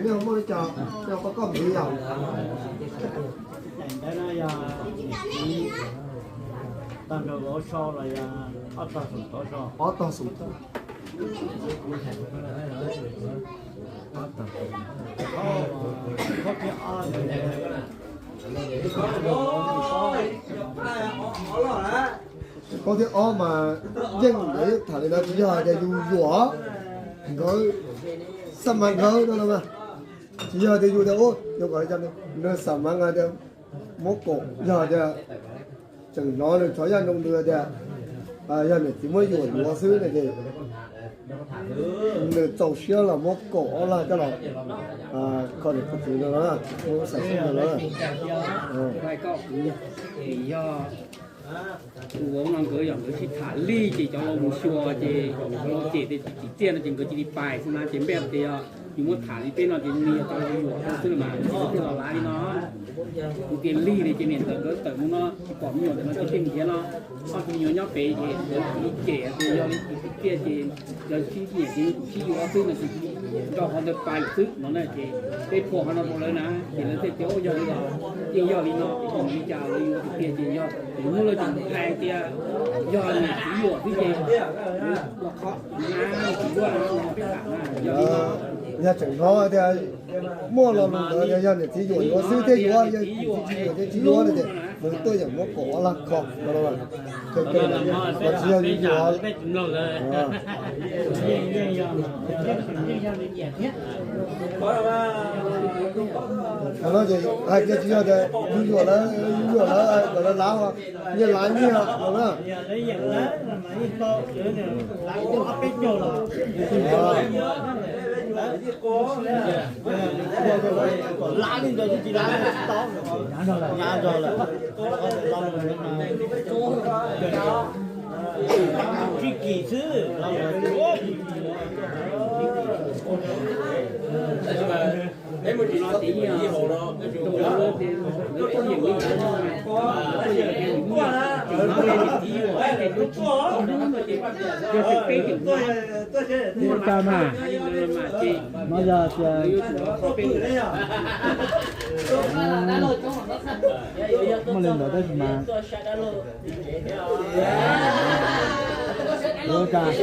Nej muaj li cas, nej koj koj mus yog. Tag nrho vauv so los yog ob tog xoom tov so? Ob tog xoom tov. Qhov thib ob mas yeej nkawd tham li no tsis yog hais tias yus yuam nkawd, xab mav nkawd no mas, tsis yog tias yus tias ua, yus kom li cas, nws xab mav nqa tias muab kaum, yog tias tseem hnov nws thov yaj nroo nws tias yog niam txiv muab yuam yuav xwb no ces nws txaus siab los muab kaum ob lag coj los kho niam kho txiv no, muab xam xub no na. Yog tus vauv no nkawd yog nkawd sib tham lig ces cov laus mus xyuas ces cov laus cem tias tsis tsim txiaj no ces nkawd cia li pais xwb na. Ces npej tias yog yus muab tham li peb no ces nws yog cov laus yuam rau xwb mas nkawd thiaj los lav li no. Kuv tias lig li ces niam ntawd nkawd tawm mus no tsis pom me nyuam ntawm no ces thiaj nrhiav no. Ob tug me nyuam nyob pem ces nkawd cia li cem tias yog li tsis tsim txiaj ces yog sib nyiam ces sib yuav xwb no ces nrog qhov ntawd pais lawm xwb no na. Ces peb phua qhov no rau lawv na ces lawv thiaj tias yog li los yeej yog li no, tsis li cas lawv yuav tiag tiag ces yog muab lawv cov mus hais tias yog niam txiv yuam xwb ces los qhov na tsis yuav no peb tham na. Yog li no, yog tseem hnov tias muaj lo lus ntawd tias yog niam txiv yuam yuav xwb thiaj yuav, yog tsis yuam ces tsis yuav no ces nws tuaj yeem muab kaum ob lag kho no. Tsis yog yuav, no ces hais tias tsis yog tias yus yuam lawv, yus yuam lawv kom lawv lav, nyiaj lav nyiaj no na. Sib kis xwb. Ua cas mas, no yog tias muaj li ntawd tab sis mas ua cas,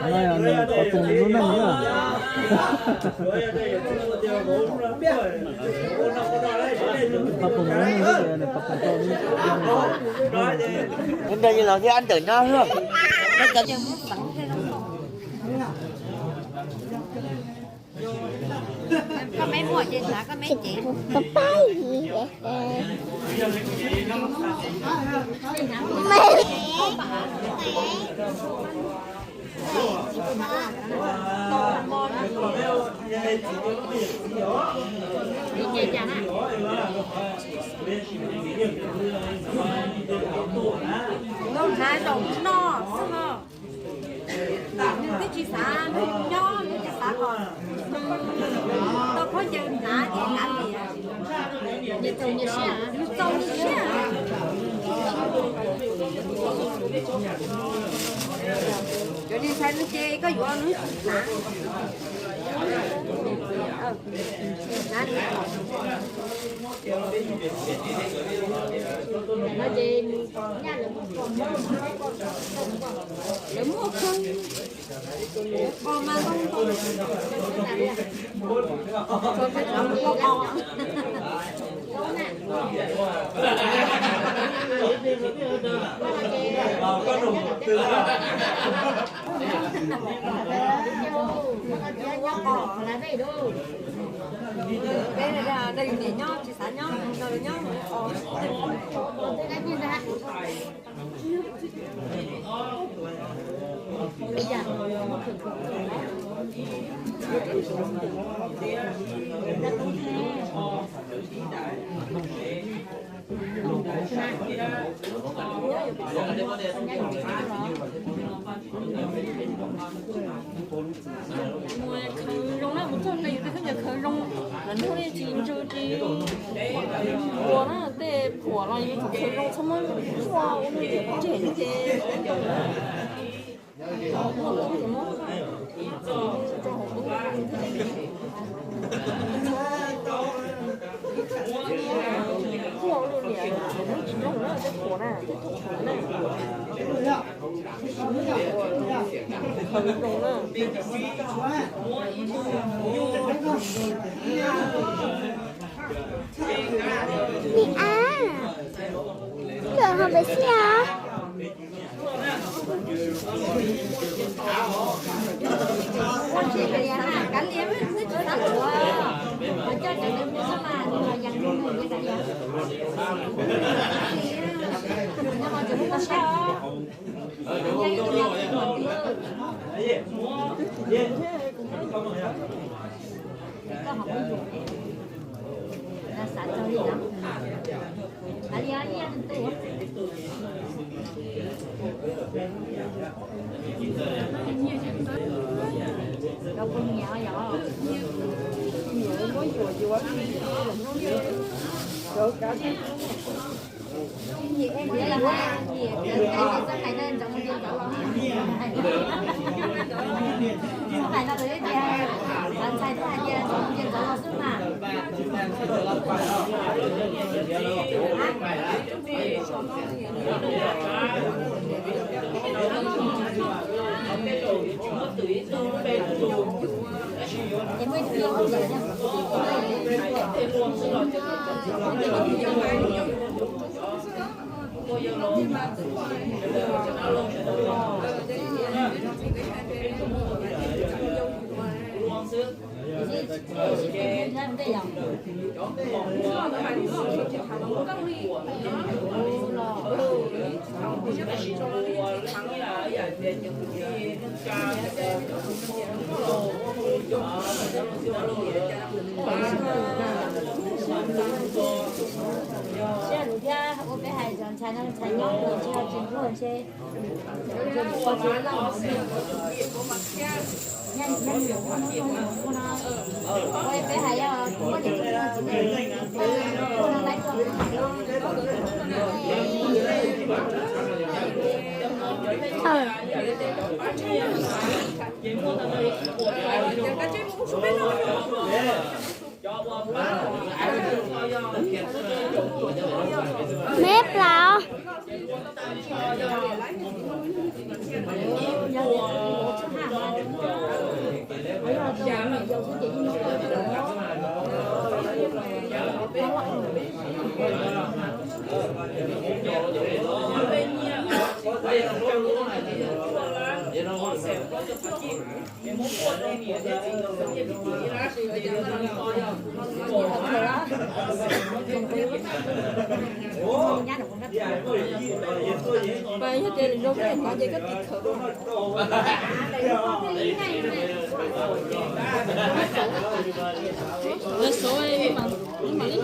no yog nws qhov tseeb lub neej na. Qhov tseeb lub neej, nws qhov tseeb tau li. Ntawd los thiab ntawm no. Koj meb muaj ces xav koj meb cev. Nws twb tsis xav nws nyob, nws tsis xav kom nws tau khaub ncaws hnav ces hnav tias nws txaus nws siab. Cov niag ntxhais no ces koj yuav nws tsis xav. Lawv muaj kawg. Qos mas ntoo ntoo. Peb nyob tsis xav nyob, nyob qos. Mus khaws zoo na, mus txog nqis tej khaub ncaws khaws zoo, lawv nug nej tsis ntsws tsis nquas na, tej phuam los yus khaws zoo txhob muab ua tseg ces. Ni a, kawm hauv pes xij os. Sab lus thiab ua peb hais ntshai no ntshai nyob ua tsis tsis nruag ntshe. Meb plaub. Pas yog tias lwm zaus koj hnov ces koj tiv thawm. Lawv xauv, mam li.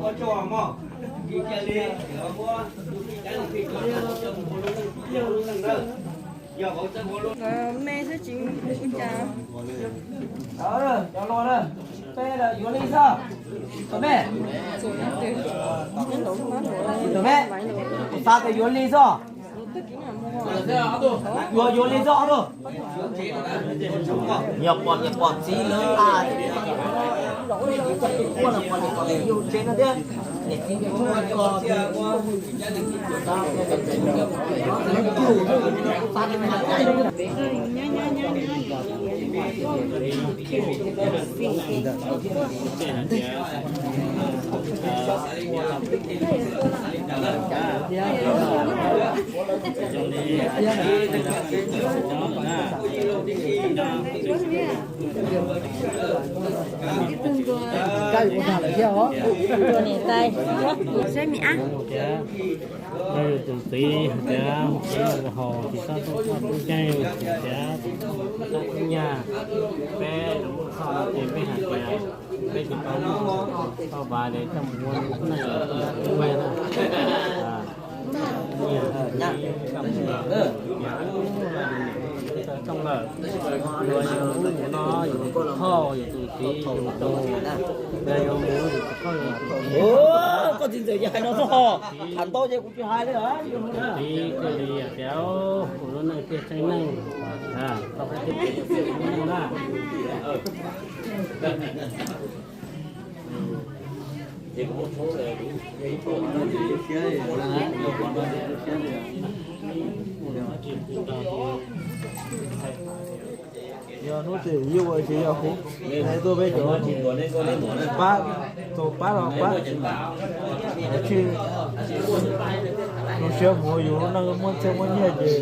Me xwb tsis ua cas. Cov luag na, peb yuav li xwb. Tus me, tus me, kuv xav tias yuav li xwb. Yuav yuav li xwb ob tug. Yog pom niam pom txiv lawv a, pom niam pom txiv yug tsev no thiab. Niam txiv niam tub ko Yog yus tus txiv hais tias mus txiv mus haus tsis txhob tuaj txog tub ceeb hais tias tub nyag, peb lub txoj no ces peb hais tias peb tsis tau muaj txoj vas ces coj mus ua neej ua yaig na. Rooj lawm, yus mus no yus tus phauj yus tus txiv yus tus, yus mus yus tus phauj yus tus txiv. Koj txiv ntxawm ces hais no xwb ho, tham ntau ces kuv tsis hais li. Txiv thiaj li tias, kuv lub neej thiaj tseeb neej, tau neej na. Yog hnub twg yus ua ces yog kuv, tuaj peb cov pab, tau pab los pab, tsis zoo siab mus ua yus lub neej muaj txheeb muaj nyiaj ces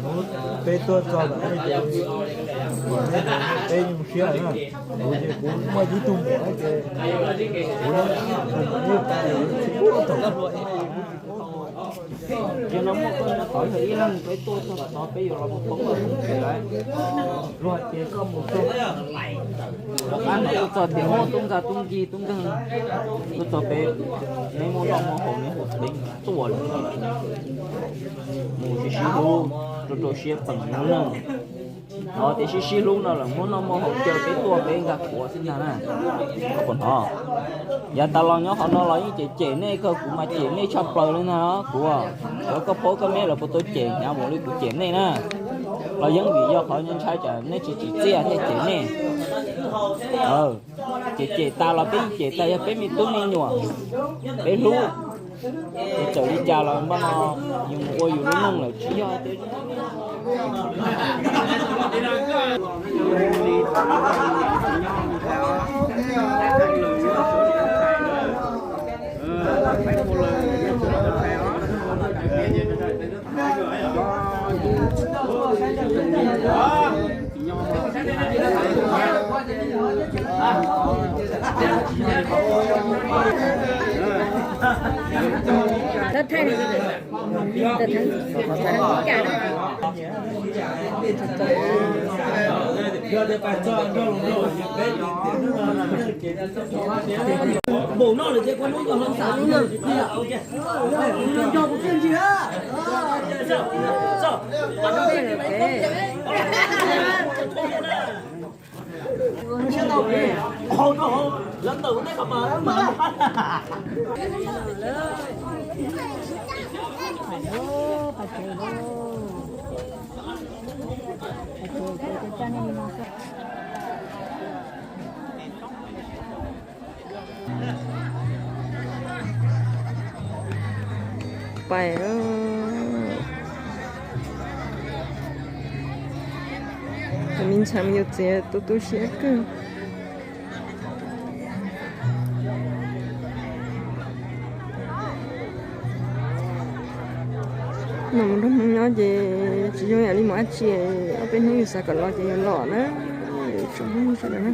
hnub peb tuaj txog ntawm nej ces peb zoo siab lawm na. Kuv ces kuv muaj ib tug muam ces kuv tus muam ib tug tsis muaj tau. Ces no muaj koj nyob tod yog ib leeg, peb tuaj txog tom tod peb yuav los mus poob lawm. Luag hais tias koj mus txog, rov qab no tuaj txog tias muaj tub ntxa tub nkig tub nkeeg, tuaj txog peb, neb muaj noj muaj haus neb hu peb tuaj lawm. Mus sib sib hlub, rau rau siab peem lub neej. Thov tias sib sib hlub no lawm muab noj muab haus caw peb tuaj peb nkag kuav xwb ntag na. Koj puas hnov? Yav tas los nyob qhov no los yeej cem cem nej kawg, kuv mas cem nej tshaj plaws li ntag kuv. Cov koj pab koj me lawv puas tau cem hnyav npaum li kuv cem nej na? Los yeej vim yog qhov ntshai tsam nej tsis tsim txiaj thiaj cem nej. Cem cem tas los peb yeej cem tas yog peb me tub me nyuam, peb hlub. Txawm li cas los npaj no yus mus ua yus lub neej lawm tsis yog tias Npaum no lawm ces koj hnub nkaus hloov xav lub neej, nco kuv txiaj ntsig. Lawv ntawm nej qhov mas mas pais. Cov me ntxhais mus yuav txiv tu tu siab kawg. No mus nrog Hmoob nyob ces tsis zoo yam li mus dab tsi, ob peb hnub yus xav kom los ces yus los na, yus tsis mus sawv daws na.